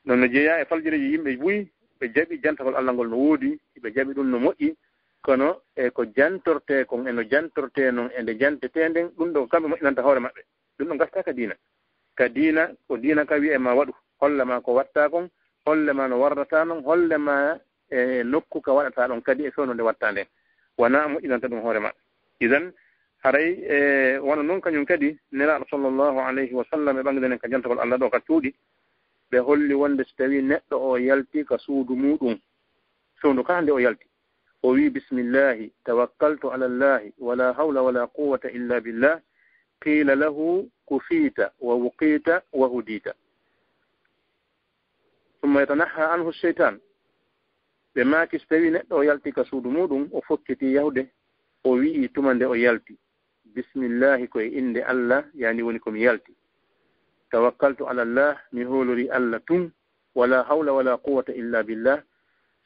Non no jeyaa e faljareeji yimɓe buy, ɓe jaɓi jantagol Alla ngol no woodi, ɓe jaɓi ɗum no moƴƴi, kono e ko jantortee kon e no jantortee non e nde jantetee nden, ɗum ɗoo ko kamɓe moƴƴinanta hoore maɓɓe. Ɗum ɗoo gasta ka diina. Ka diina, ko diina ka wi'ay ma waɗu, holla ma ko watta kon, holle ma no warrata non, holle ma e nokku ka waɗata ɗon kadi e fewndo nde watta nden. Wanaa moƴƴinanta ɗum hoore maɓɓe. Idan, haray e wano non kañum kadi, Nelaaɗo sallallahu alayhi wa sallam e ɓangiden en ka jantagol Alla ɗoo ka cuuɗi, ɓe holli wonde si tawii neɗɗo o yalti ka suudu muuɗum, fewndo ka hande o yalti, o wi'i, "Bismillahi, tawakkaltu ala Allahi, wala hawla wala quwwata illa billah," qila lahu, "Kufiita wa wuqiita wa hudiita." Summa yatanaha anhu sheytan. Ɓe maaki, si tawii neɗɗo o yalti ka suudu muuɗum, o fokkiti yahude, o wi'i tuma nde o yalti, "Bismillahi, ko e innde Alla, yani woni ko mi yalti. Tawakkaltu ala Allah, mi hoolori Alla tun, wala hawla wala quwwata illa billah,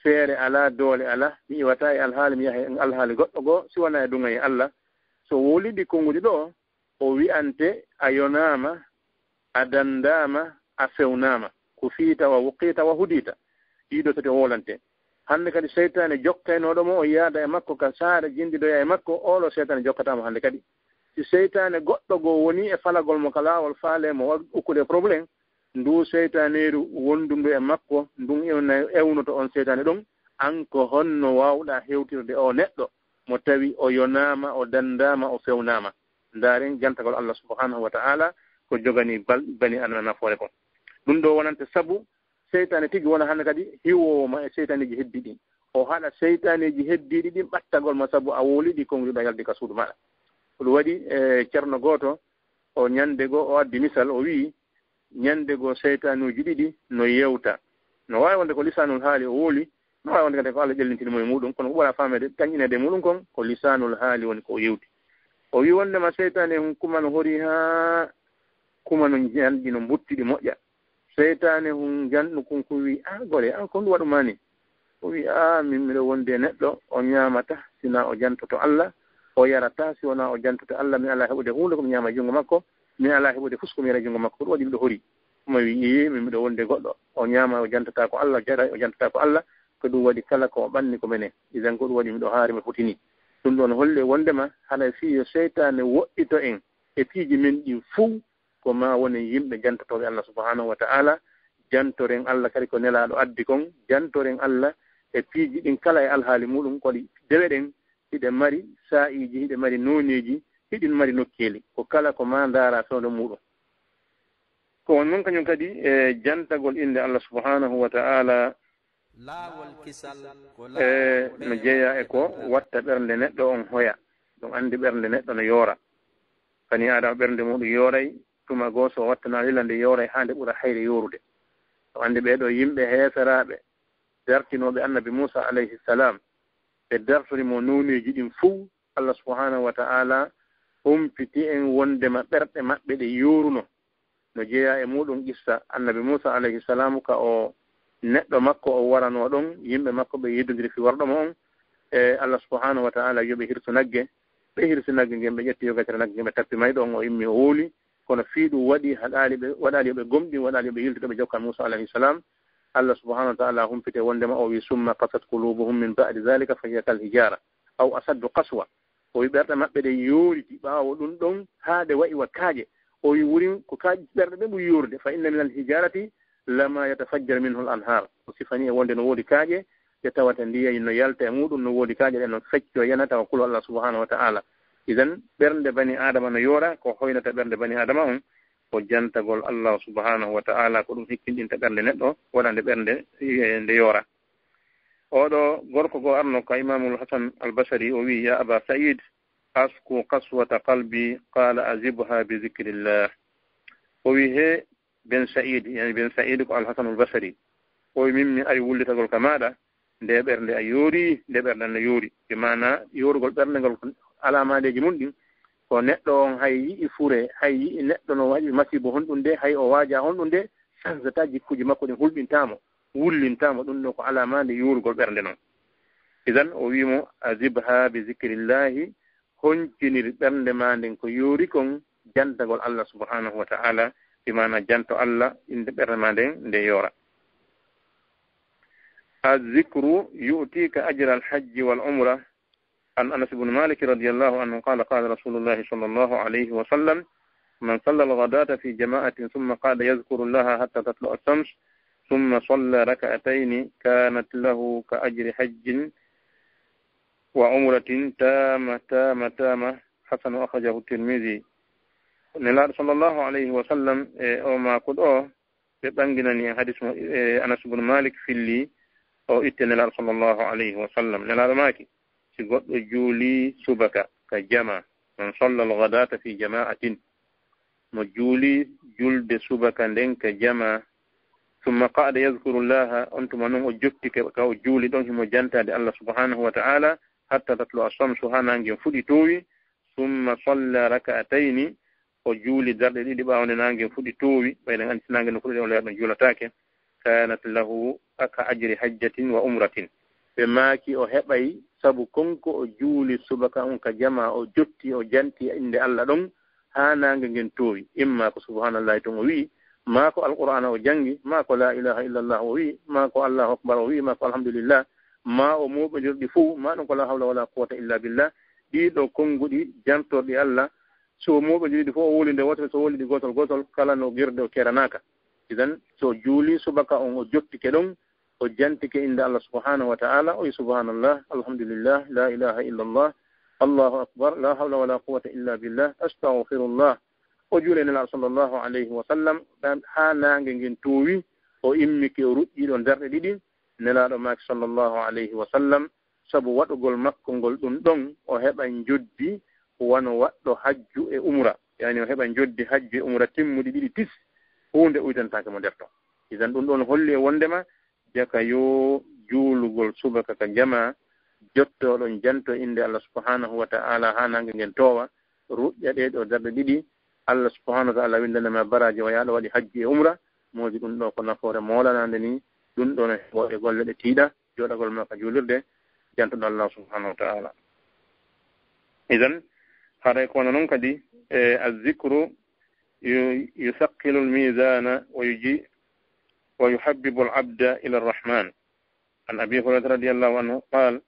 feere alaa, doole alaa, mi iwataa e alhaali, mi yaha e alhaali goɗɗo goo, si wanaa e duŋayee Alla." So wowlidi konnguɗi ɗoo, o wi'ante, "A yonaama, a danndaama, a fewnaama, kufiita wa wuqiita wa hudiita." Ɗiɗo tati o wowlante. Hande kadi seytaane jokkaynooɗo mo, o yaada e makko ka saare, jindidoya e makko, oolo seytaane jokkataa mo hande kadi. Si seytaane goɗɗo goo woni e falagol mo ka laawol faale mo wa-, ukkude problème, ndu seytaaneeru wondundu e makko, ndun ewna-, ewnoto on seytaane ɗon, an ko honno waawɗaa hewtirde oo neɗɗo mo tawi o yonaama, o danndaama, o fewnaama? Ndaaren jantagol Allah subhanahu wa ta'ala ko jogani bal-, bani Adama nafoore kon. Ɗum ɗo wonante sabu seytaane tigi wona hannde kadi hiwoowo ma e seytaaneeji heddi ɗin. O haɗa seytaaneeji heddiiɗi ɗin ɓattagol ma sabu a wowlidi konnguɗi ɗo yaldi ka suudu maɗa. Ko ɗum waɗi, e, ceerno gooto, o ñande goo o addi misal, o wi'i, ñande goo seytaanuuji ɗiɗi no yewta. No waawi wonde ko lisaanul haali o wowli, no waawi wonde kadi ko Allah ƴellintini mo e muuɗum, kono ko ɓura faameede, ƴañƴineede e muuɗum kon, ko lisaanul haali woni ko o yewti. O wi'i wondema seytaane hun kuma no hori haa kuma no ñanɗi no mbutti ɗi moƴƴa. Seytaane hun janɗu kun kun wi, "A gore, an kon ɗum waɗu mani?" O wi, "A min miɗo wondi e neɗɗo, o ñaamata sina o jantoto Allah, o yarata si wona o jantoto Allah, mi alaa heɓude huunde ko mi ñaama e junngo makko, mi alaa heɓude fus ko mi yara e junngo makko, ko ɗum waɗi miɗo hori." Omo wi, "Ii, min miɗo wondi e goɗɗo, o ñaama o jantata ko Allah, o jara o jantata ko Allah, ko ɗum waɗi kala ko o ɓanni ko mene. Idan ko ɗum waɗi miɗo haari, miɗo hutini." Ɗum ɗon holli wondema haɗa fii yo seytaane woɗɗito en e piiji men ɗin fow, ko ma wonen yimɓe jantotooɓe Allah subhanahu wa ta'ala, jantoren Allah kadi ko nelaaɗo addi kon, jantoren Allah e piiji ɗin kala e alhaali muɗum, ko ɗi deweɗen, hiɗe mari saa'iiji, hiɗe mari nooneeji, hiɗin mari nokkeeli. Ko kala ko ma ndaara fewndo muɗum. Ko on non kañum kadi e jantagol innde Allah subhanahu wa ta'ala. Laawol kisal ko E laawol no jeyaa e ko ɓeydaade. Watta ɓernde neɗɗo on hoya. Ɗum anndi ɓernde neɗɗo no yoora. Bani Aadama ɓernde muɗum yooray, tuma goo so wattana lila nde yooray haa nde ɓura hayre yoorude. Ɗum anndi ɓee ɗoo yimɓe heeferaaɓe dartinooɓe Annabi Muusa alayhi salam, ɓe dartori mo nooneeji ɗin fow, Allah subhanahu wa ta'ala humpiti en wondema ɓerɗe maɓɓe ɗe yooruno. No jeyaa e muɗum qissa Annabi Muusa alayhi salamu ka o neɗɗo makko o waranoo ɗon, yimɓe makko ɓe yeddondiri fii warɗo mo on. E Allah subhanahu wa ta'ala yo ɓe hirsu nagge. Ɓe hirsi nagge ngen, ɓe ƴetti yogacere nagge ngen, ɓe tappi mayɗo on, o immi o wowli. Kono fii ɗum waɗi, haɗaali ɓe, waɗaali yo ɓe gomɗin, waɗaali yo ɓe yiltu, ɓe jokka Muusa alayhi salam. Allah subhanahu wa ta'ala humpite wondema o wi, "Summa qasat qulubuhum min ba'di dhalika fa hiya kal hijara, aw ashaddu qaswa." O wi, "Ɓerɗe maɓɓe ɗen yooriti ɓaawo ɗum ɗon haa ɗe wa'i wa kaaƴe." O wi, "Wurin ko kaaƴe ɓerɗe ɓe ɓuri yoorude. Fa inna minal hijarati lama yatafajjaru minhul anhar." O sifani e wonde no woodi kaaƴe ɗe tawata ndiyan no yalta e muɗum, no woodi kaaƴe ɗe no fecco yana tawa kulo Allah subhanahu wa ta'ala. Idan ɓernde bani Adama no yoora, ko hoynata ɓernde bani Adama on ko jantagol Allah subhanahu wa ta'ala, ko ɗum hikkinɗinta ɓernde neɗɗo, waɗande ɓernde, eh, nde yoora. Oɗo gorko goo arno ka Imamul Hasan al Basri, o wi, "Ya Aba Sa'id, asku qaswata qalbi, qala azibha bi zikrillah." O wi, "He Ben Sa'id," yani Ben Sa'id ko Al Hasan al Basri, o wi, "Min mi ari wullitagol ka maɗa, nde ɓernde a yoori, nde ɓernde an no yoori." Bi maana yoorugol ɓernde ngol ko alamadeeji mun ɗin, ko neɗɗo on hay yi'i fure, hay yi'i neɗɗo no waɗi masibo honɗum de, hay o waaja honɗum de, sansata jikkuji makko ɗin, hulɓinta mo, wullinta mo. Ɗum ɗo ko alamande yoorugol ɓernde non. Idan o wi mo, "Azibha bi zikrillahi," honcinir ɓernde ma nden ko yoori kon jantagol Allah subhanahu wa ta'ala, bi maana janto Allah, innde ɓernde ma nden nde yoora. "Azzikru yu'tika ajra al-hajji wal umra." An Anas ibn Malik radiyallahu anhu qala, qala Rasulullah sallallahu alayhi wa sallam, "Man salla al-ghadata fi jama'atin thumma qa'ada yadhkuru Allaha hatta tatlu'a ash-shams, thumma salla rak'atayn, kanat lahu ka ajri hajjin wa umratin tama, tama, tama." Hasanu, akhrajahu Tirmidhi. Nelaaɗo sallallahu alayhi wa sallam e o maako ɗo, ɓe ɓanginani en hadis mo, e, Anas ibn Malik filli, o itte Nelaaɗo sallallahu alayhi wa sallam. Nelaaɗo maaki, si goɗɗo juuli subaka ka jama, man salla al-ghadata fi jama'atin, mo juuli julde subaka nden ka jama, thumma qa'ada yadhkuru Allaha, on tuma non o jottike ka o juuli ɗon himo jantaade Allah subhanahu wa ta'ala, hatta tatlu'a ash-shamsu, haa naange fuɗi toowi, thumma salla rak'atayni, o juuli darɗe ɗiɗi ɓaawo nde naange fuɗi toowi, ɓay ɗen anndi naange no fuɗi ɗen o leer ɗon juulataake, kanat lahu ka ajri hajjatin wa umratin. Ɓe maaki o heɓay sabu kon ko o juuli subaka on ka jama, o jotti, o janti e innde Allah ɗon, haa naange ngen toowi. Imma ko subhanallahi tun o wi'i, maa ko Alqur'aana o janngi, maa ko laa ilaaha illallah o wi'i, maa ko Allahu akbar o wi'i, maa ko alhamdulillah, maa o mooɓondirɗi fow, maa ɗum ko laa hawla wala quwwata illa billah. Ɗii ɗoo konnguɗi jantorɗi Allah, so o mooɓondiri ɗi fow, o wowli nde wootere, so o wowli ɗi gootol gootol, kala no girde o keranaaka. Idan, so o juuli subaka on, o jottike ɗon, o jantike innde Allah subhanahu wa ta'ala, o wi'i, "Subhanallah, alhamdulillah, la ilaha illallah, Allahu akbar, la hawla wala quwwata illa billah, astaghfirullah." O juuli e Nelaaɗo sallallahu alayhi wa sallam, ɗan haa naange ngen toowi, o immike, o ruƴƴi ɗon darɗe ɗiɗi. Nelaaɗo maaki sallallahu alayhi wa sallam, sabu waɗugol makko ngol ɗum ɗon, o heɓa njoddi wano waɗɗo hajju e umra. Yani o heɓa njoddi hajju e umra timmuɗi ɗiɗi tis, huunde uytantaake mo nder ton. Idan ɗum ɗon holli e wondema jaka yo juulugol subaka ka jama, jottoɗon janto innde Allah subhanahu wa ta'ala haa naange ngen toowa, ruƴƴa ɗee ɗoo darɗe ɗiɗi, Allah subhanahu wa ta'ala winndana ma baraaji wa yaaɗo waɗi hajju e umra, moodi ɗum ɗo ko nafoore moolanaande ni, ɗum ɗo no heɓoode golle ɗe tiiɗa, jooɗagol ma ka juulirde, jantuɗo Allah subhanahu wa ta'ala. Idan, haray ko wano non kadi, e, azzikru yu-, yusaqqilul mizana wa yuji-, wa yuhabbibul abda ila rahman. عن أبي هريرة رضي الله عنه قال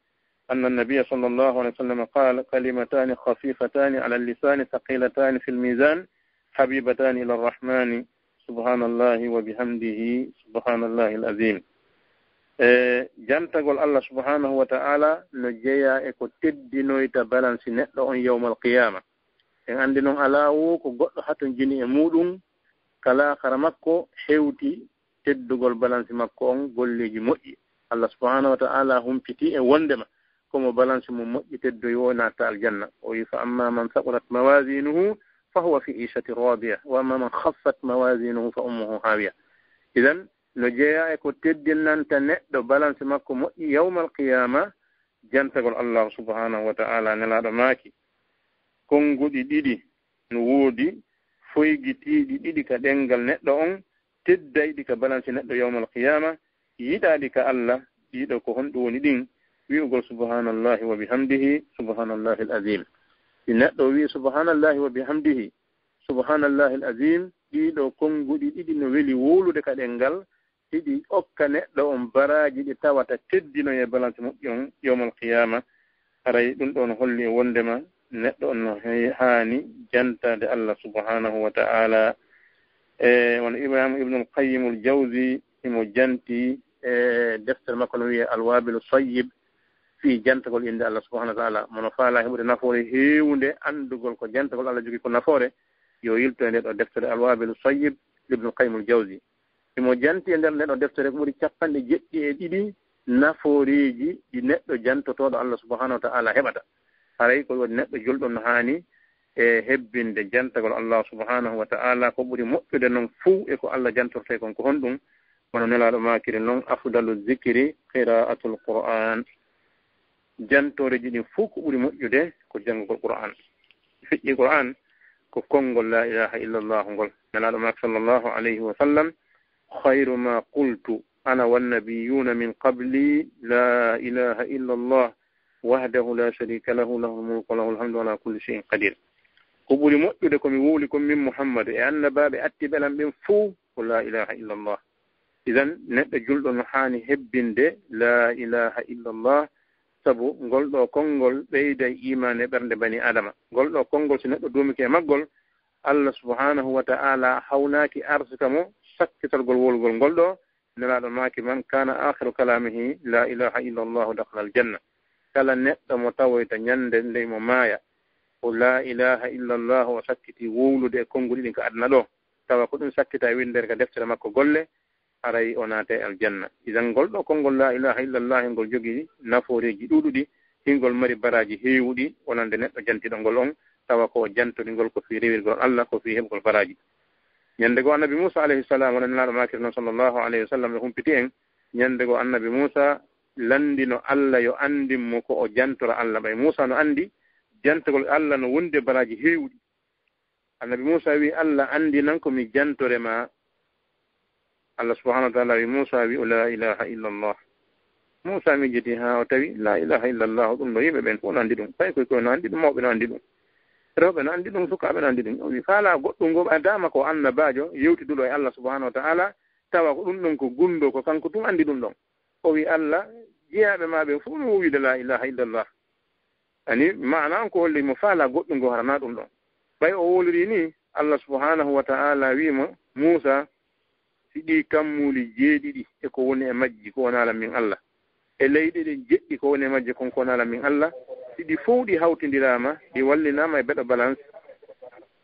أن النبي صلى الله عليه وسلم قال: كلمتان خفيفتان على اللسان ثقيلتان في الميزان حبيبتان إلى الرحمن سبحان الله وبحمده سبحان الله العظيم. E, jantagol Allah subhanahu wa ta'ala no jeyaa e ko teddinoyta balansi neɗɗo on yawmal qiyaama. En anndi non alaa woo ko goɗɗo hatonjini e muuɗum, ka laakara makko hewti teddugol balansi makko on golleeji moƴƴi. Allah subhanahu wa ta'ala humpitii e wondema ko mo balansi mum moƴƴi teddoyi o naata aljanna. O wi: "Fa amma man thaqulat mawazinuhu fa huwa fi ishatin radiya, wa amma man khaffat mawazinuhu fa ummuhu hawiya." Idan, no jeyaa e ko teddinanta neɗɗo balansi makko moƴƴi yawmal qiyaama, jantagol Allah subhanahu wa ta'ala. Nelaaɗo maaki, konnguɗi ɗiɗi no woodi, foygitiiɗi ɗiɗi ka ɗemngal neɗɗo on, teddayɗi ka balansi neɗɗo yawmal qiyaama, yiɗaaɗi ka Allah, ɗiɗo ko honɗum woni ɗin? Wi'ugol subhanallahi wa bihamdihi, subhanallahi al-azim. Si neɗɗo wi'i subhanallahi wa bihamdihi, subhanallahi al-azim, ɗiɗo konnguɗi ɗiɗi no weli wowlude ka ɗemngal, hiɗi okka neɗɗo on baraaji ɗi tawata teddinoye balansi moƴƴi on yawmal qiyaama. Haray ɗum ɗon holli e wondema neɗɗo on no he-, haani jantaade Allah subhanahu wa ta'ala. E, wano Imaam Ibnul Qayyimul Jawzi himo janti e deftere makko no wi'ee Al-Wabilu Sayyib fii jantagol innde Allah subhanahu wa ta'ala. Mo no faalaa heɓude nafoore heewunde, anndugol ko jantagol Allah jogii ko nafoore, yo yilto e nde ɗo deftere Al-Wabilu Sayyib, Ibnul Qayyimul Jawzi. Himo janti e nder nden ɗo deftere ko ɓuri capanɗe jeɗɗi e ɗiɗi nafooreeji ɗi neɗɗo jantotooɗo Allah subhanahu wa ta'ala heɓata. Haray ko waɗi neɗɗo julɗo no haani e hebbinde jantagol Allah subhanahu wa ta'ala. Ko ɓuri moƴƴude non fuu e ko Allah jantortee kon ko honɗum? Wano Nelaaɗo maakiri non, "Afdalu zikri qira'atul Qur'an." Jantooreeji ɗin fuu ko ɓuri moƴƴude ko janngugol Qur'an. Feƴƴi Qur'an ko konngol la ilaha illallah ngol. Nelaaɗo maaki sallallahu alayhi wa sallam, "Khayru ma qultu ana wan nabiyyuna min qabli, la ilaha illallah wahdahu la sharika lahu, lahul mulku wa lahul hamdu ala kulli shay'in qadir." Ko ɓuri moƴƴude ko mi wowli kon min Muhammadu e annabaaɓe attiiɓe lan ɓen fuu ko la ilaha illallah. Idan, neɗɗo julɗo no haani hebbinde la ilaha illallah, sabu ngol ɗo konngol ɓeyday iimaan e ɓernde bani Aadama. Ngol ɗo konngol, si neɗɗo duumike e maggol, Allah subhanahu wa ta'ala hawnaaki arsika mo sakkitorgol wowlugol ngol ɗo. Nelaaɗo maaki, "Man kana akhiru kalamihi la ilaha illallah dakhala al janna." Kala neɗɗo mo tawoyta ñande nde mo maaya, ko la ilaha illallah o sakkiti wowlude e konnguɗi ɗin ka aduna ɗo, tawa ko ɗum sakkita e winndere ka deftere makko golle, haray o naatay aljanna. Idan ngol ɗo konngol la ilaha illallah ngol jogii nafooreeji ɗuuɗuɗi, hingol mari baraaji heewuɗi, wonande neɗɗo jantiɗo ngol on, tawa ko o jantori ngol ko fii rewirgol Allah, ko fii heɓugol baraaji. Ñande goo Annabi Muusa alayhi salam, wano Nelaaɗo maakiri non sallallahu alayhi wa sallam e humpiti en, ñande goo Annabi Muusa lanndino Allah yo anndin mo ko o jantora Allah. Ɓay Muusa no anndi jantagol Allah no wondi e baraaji heewuɗi. Annabi Muusa wi, "Allah anndinan ko mi jantore ma." Allah subhanahu wa ta'ala wi Muusa, wi o, "La ilaha illallah." Muusa miijiti, haa o tawi, "La ilaha illallah, ɗum ɗo yimɓe ɓen fof no anndi ɗum. Ɓay koy koy no anndi ɗum, mawɓe no anndi ɗum. Rewɓe no anndi ɗum, sukaaɓe no anndi ɗum." O wi, "Faalaa goɗɗum ngo, ɓay dama ko annabaajo yewtiduɗo e Allah subhanahu wa ta'ala, tawa ko ɗum ɗon ko gunndoo, ko kanko tun anndi ɗum ɗon." O wi, "Allah, jeyaaɓe ma ɓen fof no wiide la ilaha illallah." Ani, maana on ko holli mo faalaa goɗɗum ngo harana ɗum ɗon. Ɓay o wowliri ni, Allah subhanahu wa ta'ala wi mo, "Muusa, si ɗii kammuuli jeeɗiɗi e ko woni e majji ko wonaa lan min Allah, e leyɗe ɗen jeɗɗi ko woni e majje kon ko wonaa lan min Allah, si ɗi fow ɗi hawtindiraama, ɗi wallinaama e beɗo balance,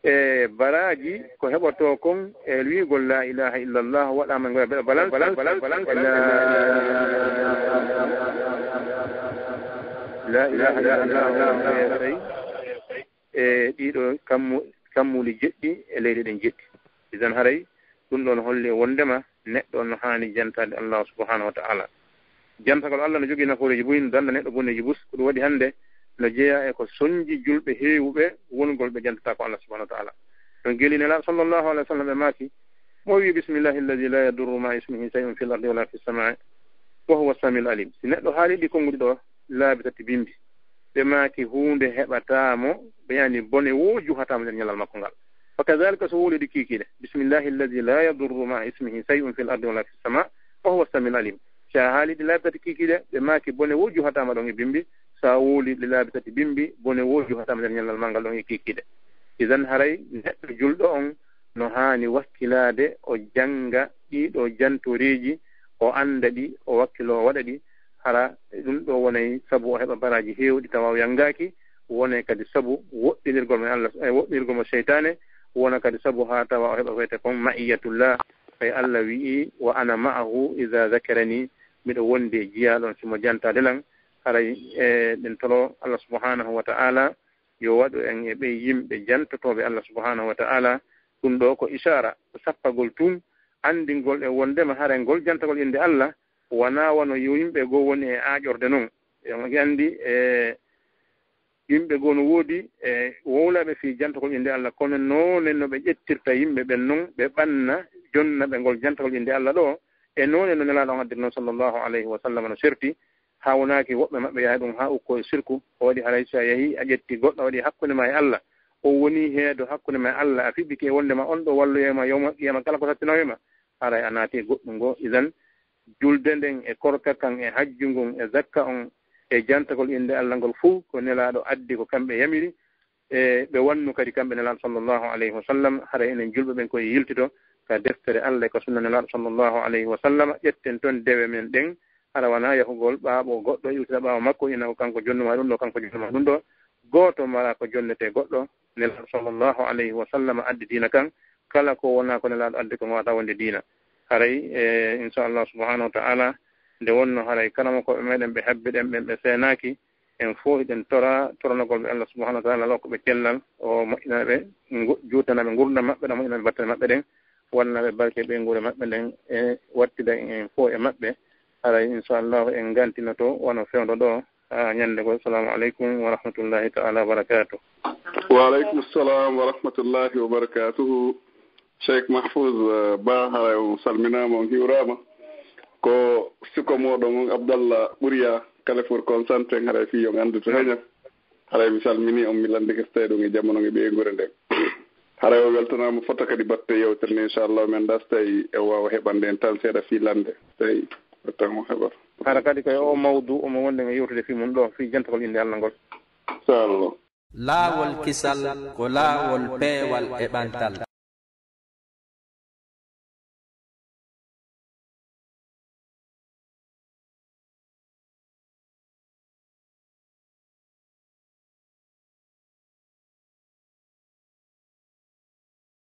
e baraaji ko heɓotoo kon e wi'ugol la ilaha illallah waɗaama e ngol beɗo balance, balance, balance, balance, la, la ilaha illallah, e ɗiɗo kammu-, kammuuli jeɗɗi e leyɗe ɗen jeɗɗi." Idan haray ɗum ɗon holli e wondema neɗɗo no haani jantaade Allah subhanahu wa ta'ala. Jantagol Allah no jogii nafooreeji buy, no danda neɗɗo boneeji bus. Ko ɗum waɗi hannde no jeyaa e ko sonji julɓe heewuɓe wongol ɓe jantataako Allah subhanahu wa ta'ala. Ɗon geeli Nelaaɗo sallallahu alaihi wa sallam e maaki, Mo wi, "Bismillahi alladhi la yadurru ma'a ismihi shay'un fil ardi wala fis sama'i wa huwa samiul alim." Si neɗɗo haali ɗi konguɗi ɗo laabi tati bimbi, ɓe maaki huunde heɓataa mo, ɓe yani bone wo juhataa mo nder ñalal makko ngal. Fa kadhalika so wowli ɗi kiikiiɗe, "Bismillahi alladhi la yadurru ma'a ismihi shay'un fil ardi wala fis sama'i wa huwa samiul alim." Si a haali ɗi laabi tati kiikiiɗe, ɓe maaki bone wo juhataa ma ɗon e bimbi. So a wowli ɗi laabi tati bimbi, bone wo juhataa ma nder ñalal ma ngal ɗon e kiikiiɗe. Idan haray neɗɗo julɗo on no haani wakkilaade, o jannga ɗii ɗoo jantoreeji, o annda ɗi, o wakkiloo o waɗa ɗi. Hara ɗum ɗoo wonay sabu o heɓa baraaji heewɗi tawa o yanngaaki, wonay kadi sabu woɗɗinirgol mo e Allah, e woɗɗinirgol mo seytaane, wona kadi sabu haa tawa o heɓa ko wiyetee kon ma'iyatullah. Ɓay Allah wi'i, "Wa ana ma'ahu idha dhakarani," miɗo wondi e jiyaaɗo on si mo jantaade lan. Haray e ɗen toro Allah subhanahu wa ta'ala yo waɗu en e ɓey yimɓe jantotooɓe Allah subhanahu wa ta'ala. Ɗum ɗoo ko ishaara, ko sappagol tun, anndingol e wonndema haray ngol jantagol innde Allah wanaa wano yo yimɓe goo woni e aaƴorde non. E on anndi e yimɓe goo no woodi e wowlaaɓe fii jantagol innde Allah, kono noone no ɓe ƴettirta yimɓe ɓen non, ɓe ɓanna jonna ɓe ngol jantagol innde Allah ɗoo, e noone no Nelaaɗo on addir non sallallahu alayhi wa sallam no serti. Hawnaaki woɓɓe maɓɓe yaha ɗum haa ukko e sirku. O waɗi haray si a yahii a ƴetti goɗɗo a waɗi hakkunde ma e Allah, o woni heedo hakkunde ma e Allah, a fiɓɓike e wonndema on ɗoo walloyay ma yawmal qiyama kala ko sattinaway ma, haray a naati e goɗɗum goo. Idan julde nden e korka kan e hajju ngun e zakka on e jantagol innde Allah ngol fuu ko Nelaaɗo addi, ko kamɓe yamiri. E ɓe wannu kadi kamɓe Nelaaɗo sallallahu alayhi wa sallam. Haray enen julɓe ɓen ko e yiltito ka deftere Allah e ka sunna Nelaaɗo sallallahu alayhi wa sallam. Ƴetten ton dewe men ɗen, hara wanaa yahugol ɓaawo goɗɗo, iwtita ɓaawo makko, ina ko kanko jonnuma ɗum ɗoo, kanko jonnuma ɗum ɗoo. Gooto maraa ko jonnetee goɗɗo. Nelaaɗo sallallahu alayhi wa sallam addi diina kan. Kala ko wonaa ko Nelaaɗo addi ko waawataa wonde diina. Haray e insha Allah subhanahu wa ta'ala, nde wonno haray karamokooɓe meɗen ɓe habbi ɗen ɓen ɓe seenaaki, en fof hiɗen tora toranagol ɓe Allah subhanahu wa ta'ala, Allah hokka ɓe cellal, o moƴƴina ɓe, ngu- juutana ɓe ngurdam maɓɓe ɗam, moƴƴina ɓe battane maɓɓe ɗen, wanna ɓe barke ɓeynguure maɓɓe nden, e wattida en fof e maɓɓe. Haray insha Allah en ngantinoto wano fewndo ɗoo, haa ñande goo. Assalamu aleykum wa rahmatullahi ta'ala wa barakatuh. Wa aleykum salam wa rahmatullahi wa barakatuhu. Cheikh Mahfouz, eh, Ba, haray on salminaama, on hiwraama. Ko suka mooɗon on Abdallah Ɓuriya, Carrefour Constantin, haray fii on anndu to heña. Haray mi salminii on, mi lanndike so tawii ɗon e jam onon e ɓeynguure nden. Haray o weltanaama fota kadi batte yewtere nde, inchallah, men da so tawii e waawa heɓande en tan seeɗa fii lannde. So tawii tan o heɓa. Hara kadi ko e oo mawdu omo wonɗen e yewtude fii mun ɗoo, fii jantagol innde Allah ngol. Inchallah. Laawol kisal ko laawol peewal e ɓantal.